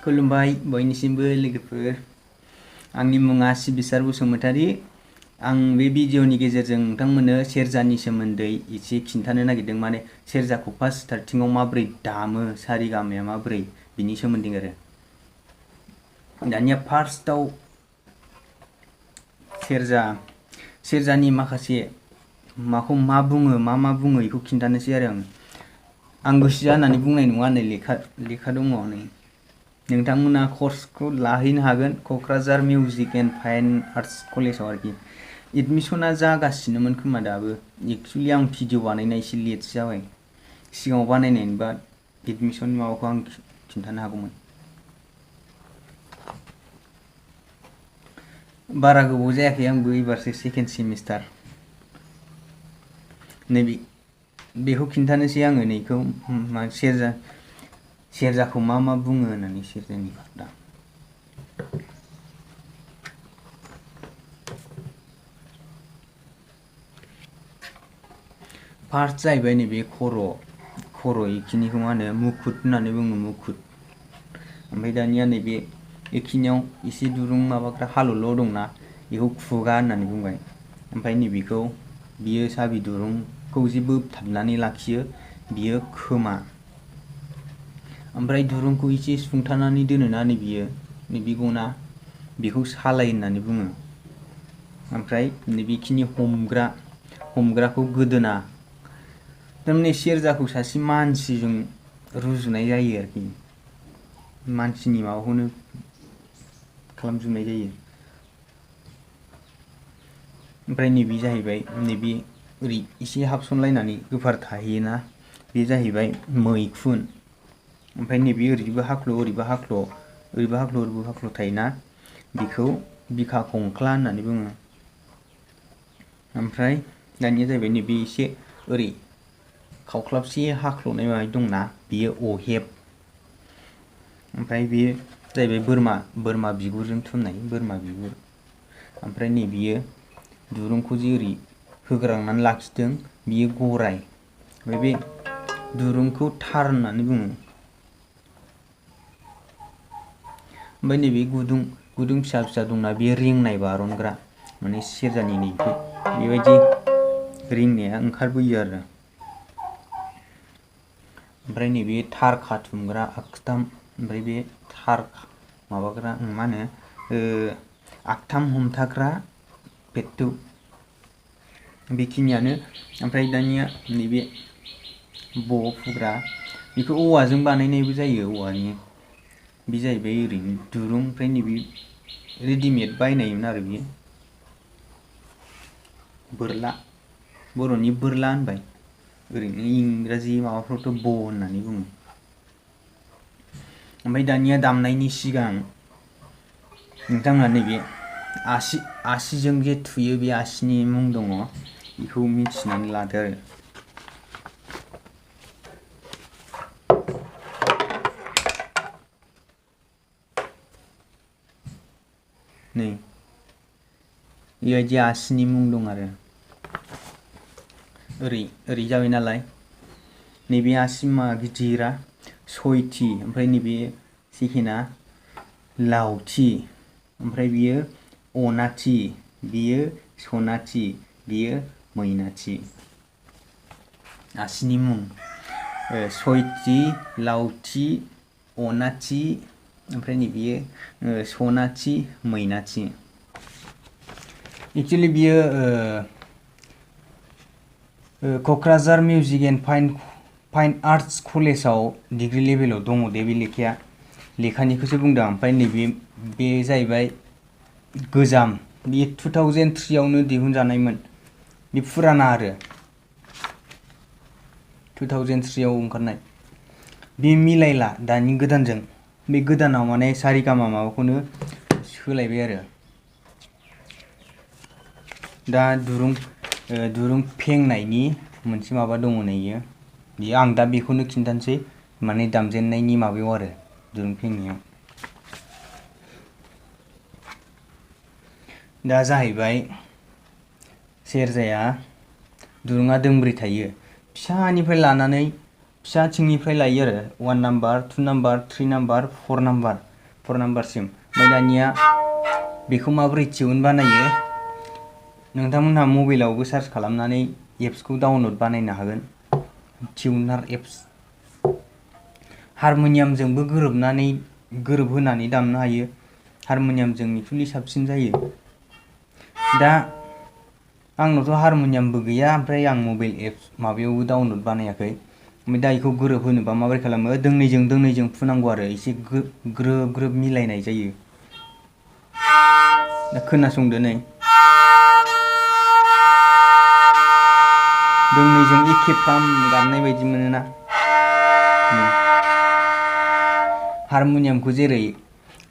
खुलुमबाय बयनिसिमबो लोगोफोर। आंनि मुङा सिबिसार बसुमतारी। आं बे भिडिअनि गेजेरजों नोंथांमोननो सेरजानि सोमोन्दै एसे खिन्थानो नागिरदों। माने सेरजाखौ फार्स्ट स्टार्टिंआव माबोरै दामो, सारिगामाया माबोरै, बिनि सोमोन्दै आरो। दानिया फार्स्टआव सेरजानि माखासे माखौ मा बुङो, मा बुङो बेखौ खिन्थानोसै आरो आं गोसो जानानै बुंनाय नङा। नै लेखा दङ नै। नोंथांमोना कर्सखौ लाहैनो हागोन Kokrajhar music and fine arts कलेजाव आरोखि। एडमिसना जागासिनोमोन खोमा दाबो। एक्सुवेलि आं भिडिअ बानायनाय एसे लेटसो जाबाय। सिगाङाव बानायनायनिबा एडमिसननि माबाखौ आं खिन्थानो हागौमोन। बारा गोबाव जायाखै, आंबो एबारसो सेकेन्ड सेमिस्टार। बेखौ खिन्थानोसै आङो नैखौ सेरजाखौ मा बुङो होननानै। सेरजानि दा फार्स्ट जाहैबाय नैबे खर' इखिनिखौ मा होनो मुकुट होननानै बुङो, मुकुट। ओमफ्राय दानिया नैबे एखिनियाव एसे दुरुं माबाग्रा हालुल' दंना, बेखौ खुगा होननानै बुंबाय। ओमफ्राय नैबेखौ बियो साबि दुरुंखौ जे बोबथाबनानै लाखियो बियो खोमा। ओमफ्राय दुरुंखौ एसे सुंथानानै दोनोना नैबे गना, बेखौ सालाय होननानै बुङो। ओमफ्राय नैबेखिनि हमग्राखौ गोदोना। थारमाने सेरजाखौ सासे मानसिजों रुजुनाय जायो आरोखि। मानसिनि माबाखौनो खालामजोबनाय जायो। ओमफ्राय नैबे जाहैबाय, नैबे ओरै एसे हाबसनलायनानै गोफार थाहैयोना, बे जाहैबाय मैखुन। ओमफ्राय नैबे ओरैबो हाख्ल' ओरैबो हाख्ल' थायोना, बेखौ बिखा खंख्ला होननानै बुङो। ओमफ्राय दानिया जाहैबाय नैबे एसे ओरै खावख्लाबसे हाख्ल'नाय माबा दंना, बेयो अहेब। ओमफ्राय बेयो जाहैबाय बोरमा बिगुरजों थुननाय बोरमा बिगुर। ओमफ्राय नैबेयो दुरुंखौ जे ओरै होग्रांनानै लाखिदों, बियो गराय। ओमफ्राय बे दुरुंखौ थार होननानै बुङो। ओमफ्राय नैबे गुदुं फिसा दंना, बेयो रिंनाय बारनग्रा। माने सेरजानि नैबे बेबायदि रिंनाया ओंखारबोयो आरो। ओमफ्राय नैबे थार खाथुमग्रा आगथाम। ओमफ्राय बे थार माबाग्रा मा होनो आगथाम हमथाग्रा पेट्टु। बेखिनियानो। ओमफ्राय दानिया नैबे ब' फुग्रा, बेखौ औवाजों बानायनायबो जायो, औवानि। बे जाहैबाय ओरैनो दुरुं। ओमफ्राय नैबे रेडिमेड बायनायमोन आरो बेयो बोरला, बर'नि बोरला होनबाय। ओरैनो इंराजि माबाफ्रावथ' ब' होननानै बुङो। ओमफ्राय दानिया दामनायनि सिगां नोंथांमोना नैबे आसिजों जे थुयो, बे आसिनि मुं दङ, बेखौ मिथिनानै लादो आरो। नै बेबायदि आसिनि मुं दं आरो। ओरै जाबाय नालाय, नैबे आसिमा गिदिरा सयथि। ओमफ्राय नैबे सेकेन्डआ लावथि। ओमफ्राय बियो अनाथि, बियो सनाथि, बियो मैनाथि। आसिनि मुं सयथि, लावथि, अनाथि, ओमफ्राय नैबेयो सनाथि, मैनाथि। एक्सुवेलि बियो Kokrajhar music and fine arts कलेजाव डिग्रि लेभेलाव दङ दे बे लेखानिखौसो बुंदों। ओमफ्राय बे जाहैबाय गोजाम, बे 2003 आवनो दिहुनजानायमोन। बे फुराना आरो 2003 आव ओंखारनाय। बे मिलायला दानि गोदानजों। बे गोदानाव माने सारिगामा माबाखौनो सोलायबाय आरो। दा दुरुं फेंनायनि मोनसे माबा दङ नैयो। आं दा बेखौनो खिन्थानोसै, माने दामजेननायनि माबायाव आरो दुरुं फेंनायाव। दा जाहैबाय सेरजाया दुरुङा दोंब्रै थायो। फिसानिफ्राय लानानै फिसाथिंनिफ्राय लायो आरो 1 नाम्बार, 2 नाम्बार, 3 नाम्बार, 4 नाम्बार। 4 नाम्बारसिम। ओमफ्राय दानिया बेखौ माबोरै टिउन बानायो नोंथांमोनहा मबाइलावबो सार्च खालामनानै एप्सखौ डाउनलड बानायनो हागोन। टिउनार एप्स हारमनियामजोंबो गोरोबहोनानै दामनो हायो। हारमनियामजों निखुननि साबसिन जायो। दा आंनावथ' हारमनियामबो गैया, ओमफ्राय आं मबाइल एप्स माबायावबो डाउनलड बानायाखै। ओमफ्राय दा बेखौ गोरोब होनोबा माबोरै खालामो, दोंनैजों फुनांगौ आरो एसे ग्रोब ग्रोब मिलायनाय जायो। दा खोनासंदो नै, दोंनैजों एखेफ्राम गाबनाय बायदि मोनोना। हारमनियामखौ जेरै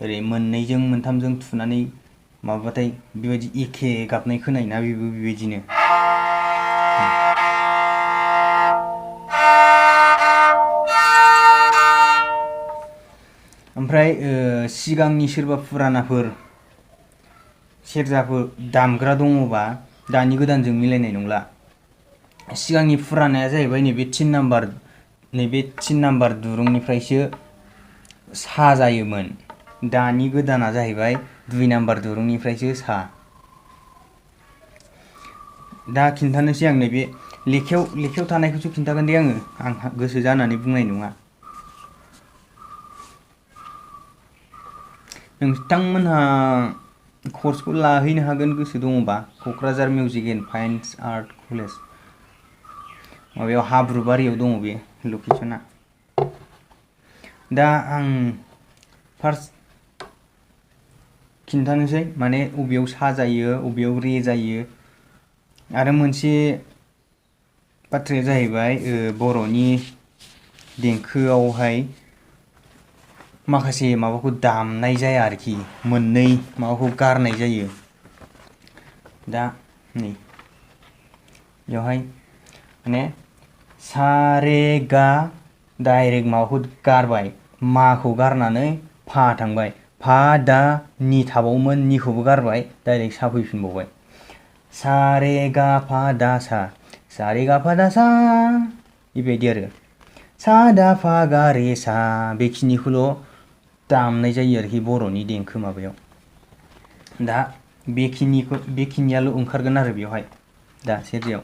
ओरै मोननैजों मोनथामजों थुनानै माबाबाथाय बेबायदि एखे गाबनाय खोनायोना, बेबो बेबायदिनो। ओमफ्राय सिगांनि सोरबा फुरानाफोर सेरजाफोर दामग्रा दङबा दानि गोदानजों मिलायनाय नंला। सिगांनि फुरानाया जाहैबाय नैबे 3 नाम्बार दुरुंनिफ्रायसो सा जायोमोन। दानि गोदाना जाहैबाय 2 नाम्बार दुरुंनिफ्रायसो सा। दा खिन्थानोसै आं नैबे लेखायाव थानायखौसो खिन्थागोन दे आङो, आं गोसो जानानै बुंनाय नङा। नोंथांमोनहा कर्सखौ लाहैनो हागोन गोसो दङबा, Kokrajhar music and fine art college माबायाव हाब्रुबारियाव दङ बे लकेसना। दा आं फार्स्ट खिन्थानोसै माने अबेयाव सा जायो अबेयाव रे जायो। आरो मोनसे बाथ्राया जाहैबाय बर'नि देंखोआवहाय माखासे माबाखौ दामनाय जाया आरोखि, मोननै माबाखौ गारनाय जायो। दा नै बेवहाय माने सा रे गा डाइरेक्ट माबाखौ गारबाय, माखौ गारनानै फा थांबाय, फा दा नि थाबावोमोन, निखौबो गारबाय, डाइरेक्ट सा फैफिनबावबाय। सा रे गा फा दा सा, सा रे गा फा दा सा, बेबायदि आरो। सा दा फा गा रे सा, बेखिनिखौल' दामनाय जायो आरोखि बर'नि देंखो माबायाव। दा बेखिनियाल' ओंखारगोन आरो बेवहाय दा सेरजायाव।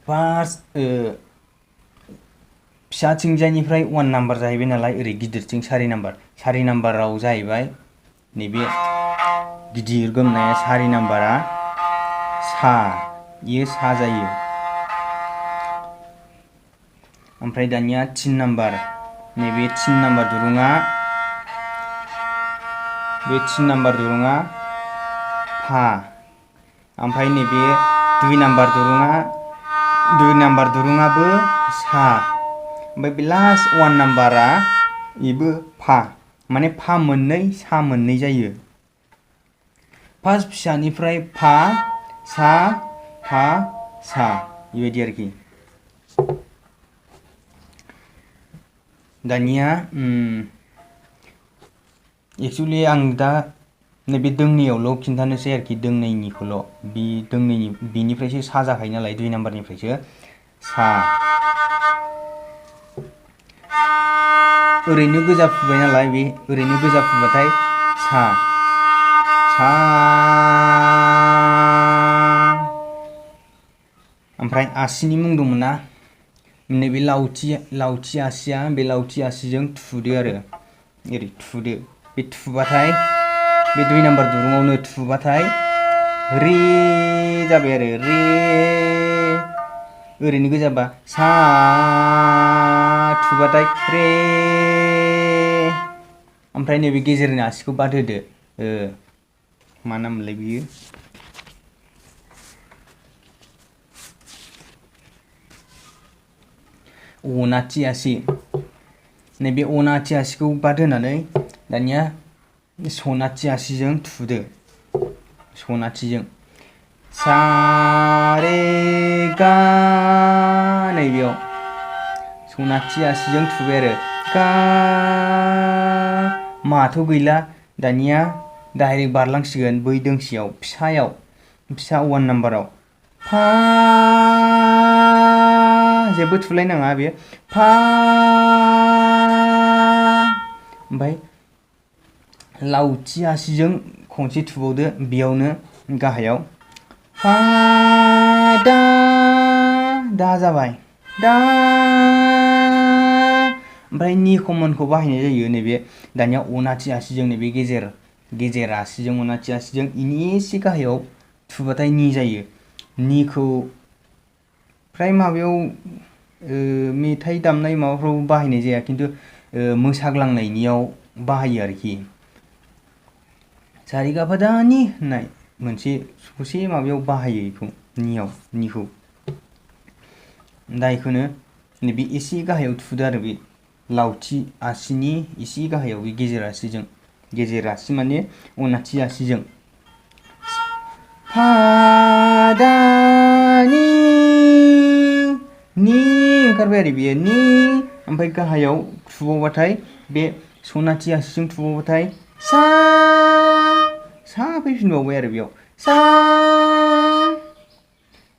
फार्स्ट फिसाथिंजायनिफ्राय 1 नाम्बार जाहैबाय नालाय, ओरै गिदिरथिं 4 नाम्बार। 4 नाम्बाराव जाहैबाय नैबे गिदिर गोमनाया 4 नाम्बारा सा, इयो सा जायो। ओमफ्राय दानिया 3 नाम्बार, नैबे 3 नाम्बार दुरुङा, बे 3 नाम्बार दुरुङा फा। ओमफ्राय नैबे 2 नाम्बार दुरुङाबो सा। ओमफ्राय बे लास्ट 1 नाम्बारा बेबो फा, माने फा मोननै सा मोननै जायो। फार्स्ट फिसानिफ्राय फा सा फा सा, बेबायदि आरोखि। दानिया एक्सुवेलि आं दा नैबे दोंनैयावल' खिन्थानोसै आरोखि, दोंनैनिखौल'। बेनिफ्रायसो सा जाखायो नालाय, 2 नाम्बारनिफ्रायसो सा। ओरैनो गोजा फुबाय नालाय, बे ओरैनो गोजा फुबाथाय सा सा। ओमफ्राय आसिनि मुं दंमोन ना, नैबे लावथि आसिया, बे लावथि आसिजों थुदो आरो, ओरै थुदो। बे थुबाथाय बे 2 नाम्बार दुरुङावनो थुबाथाय रे जाबाय आरो, रे। ओरैनो गोजाबा सा, थुबाथाय रे। ओमफ्राय नैबे गेजेरनि आसिखौ बाद होदो, मा नाममोनलाय बियो, अनाथि आसि। नैबे अनाथि आसिखौ बाद होनानै दानिया सनाथि आसिजों थुदो, सनाथिजों सा रे गा, नैबेयाव सनाथि आसिजों थुबाय आरो, गा। माथ' गैला, दानिया डाइरेक्ट बारलांसिगोन बै दोंसेयाव, फिसा 1 नाम्बाराव फा जेबो थुलायनाङा बे फा ओमफ्राय लावथि आसिजों खनसे थुबावदो बेयावनो गाहायाव फा दा जाबाय दा ओमफ्राय नि कमनखौ बाहायनाय जायो नैबे दानिया अनाथि आसिजों नैबे गेजेर आसिजों अनाथि आसिजों इनि एसे गाहायाव थुबाथाय नि जायो। निखौ फ्राय माबायाव मेथाइ दामनाय माबाफ्राव बाहायनाय जाया खिन्थु मोसाग्लांनायनियाव बाहायो आरोखि। सारिगाफादानि होननाय मोनसे ससे माबायाव बाहायो बेखौ निखौ दा बेखौनो नैबे एसे गाहायाव थुदो आरो बे लावथि आसिनि एसे गाहायाव बे गेजेर आसि माने अनाथि आसिजों फा दा नि ओंखारबाय आरो बेयो नि ओमफ्राय गाहायाव थुबावबाथाय बे सनाथि आसिजों थुबावबाथाय सा फैफिनबावबाय आरो बेयाव सा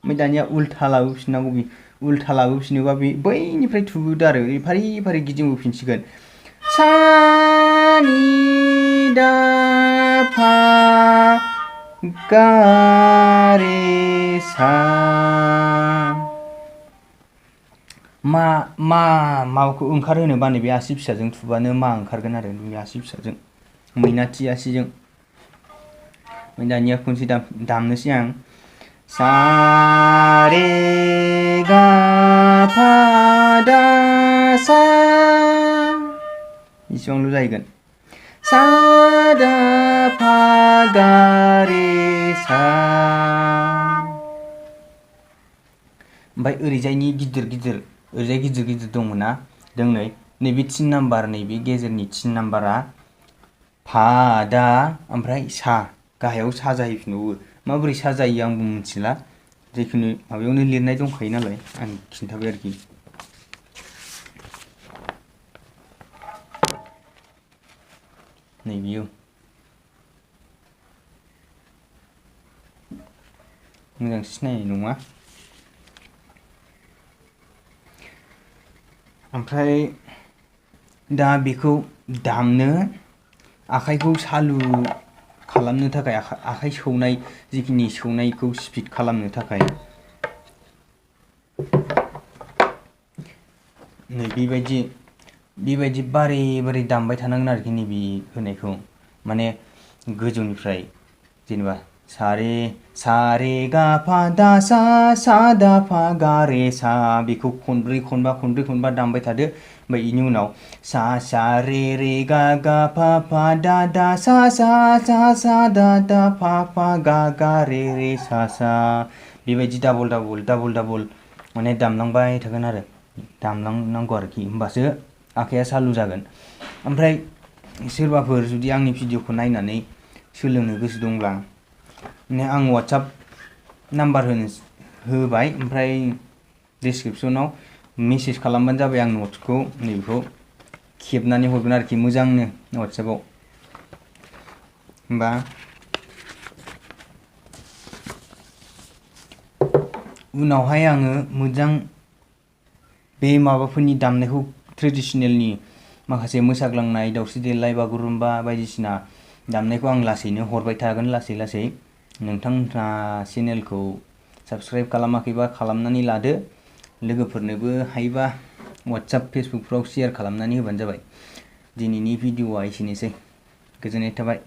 ओमफ्राय दानिया उल्था लाबोफिननांगौ उल्था लाबोफिनोबा बे बैनिफ्राय थुबोदो आरो फारि फारि गिदिंबोफिनसिगोन सा नि दा फा गा रे सा माबाखौ ओंखारहोनोबा नैबे आसि फिसाजों थुबानो मा ओंखारगोन आरो बे आसि फिसाजों मैनाथि आसिजों। दानिया खनसे दामनोसै आं सा रे गा फा दा सा इसेबांल' जाहैगोन सा दा फा गा रे सा ओमफ्राय ओरैजायनि ओरैजाय गिदिर दंमोन ना दोंनै नैबे 3 नाम्बार नैबे गेजेरनि 3 नाम्बारा फा दा ओमफ्राय सा गाहायाव सा जाहैफिनबावो माबोरै सा जायो आंबो मिथिला जिखुनु माबायावनो लिरनाय दंखायो नालाय आं खिन्थाबाय आरोखि। नैबेयो मोजां सिनायनाय नङा ओमफ्राय दा बेखौ दामनो आखाइखौ सालु खालामनो थाखाय आखाइ सौनाय जिखिनि सौनायखौ स्पिड खालामनो थाखाय नै बेबायदि बारे दामबाय थानांगोन आरोखि नैबे होनायखौ माने गोजौनिफ्राय जेनेबा सा रे गा फा दा सा दा फा गा रे सा बेखौ खनब्रै खनबा दामबाय थादो ओमफ्राय बेनि उनाव सा रे गा फा दा सा दा फा गा रे सा बेबायदि डाबल माने दामलांबाय थागोन आरो दामलांनांगौ आरोखि होमबासो आखाइया सालु जागोन। ओमफ्राय सोरबाफोर जुदि आंनि भिडिअखौ नायनानै सोलोंनो गोसो दंब्ला आं वाट्सएप नाम्बार होबाय ओमफ्राय डिसक्रिपसनाव मेसेज खालामबानो जाबाय आं नट्सखौ नैबेखौ खेबनानै हरगोन आरोखि मोजांनो वाट्सएपआव होमबा उनावहाय आङो मोजां बे माबाफोरनि दामनायखौ ट्रेडिसनेलनि माखासे मोसाग्लांनाय दावस्रि देलाय बागुरुम्बा बायदिसिना दामनायखौ आं लासैनो हरबाय थागोन लासै नोंथांमोनहा चेनेलखौ साबस्क्राइब खालामाखैबा खालामनानै लादो लोगोफोरनोबो हायोबा वाट्सएप फेसबुकफ्राव शेयार खालामनानै होबानो जाबाय। दिनैनि भिडिअआ एसेनोसै गोजोननाय थाबाय।